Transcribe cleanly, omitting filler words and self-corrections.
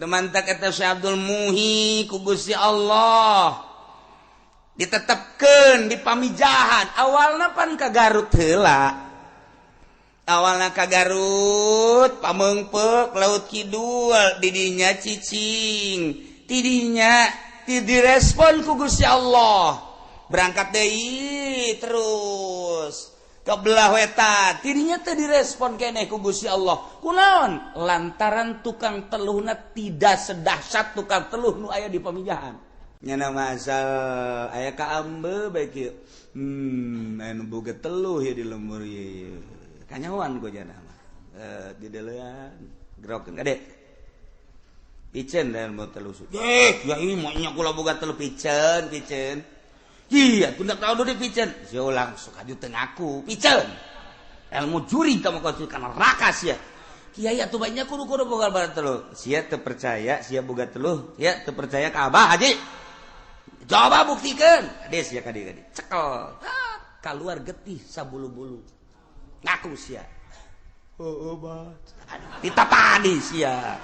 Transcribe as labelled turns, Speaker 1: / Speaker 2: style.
Speaker 1: Mantak eta Syekh Abdul Muhi ku Gusti Allah ditetepkeun di Pamijahan. Awalna pan ka Garut heula, awalna ka Garut, Pameungpeuk, Laut Kidul, didinya cicing, tidinya ti direspon ku Gusti Allah, berangkat deui terus ke belah wetan, tidinya teu direspon keneh ku Gusti Allah. Kunaon? Lantaran tukang teluhna tidak sedahsyat tukang teluh nu aya di Pamijahan. Nyana masal aya ka ambe bae kieu, anu boga teluh ya di lembur ieu kanyahoan ku jana mah. Eh, di deulean gerokeun kade piceun dan mau teluh. Eh, ya ini mau nya kula boga teluh, piceun, piceun. Iya, tunda tahu dulu piceun. Si langsung kaju teu ngaku, piceun. Ilmu juri kamu kau karena neraka sia. Kiai atuh banyak kudu kudu boga teluh. Sia teu percaya, sia boga teluh, sia teu percaya ka Abah Haji. Coba buktikan. Ade sia kadi kadi. Cekel. Keluar getih sabulu-bulu. Ngaku sia. Oh, oh, bah. Ditapani sia.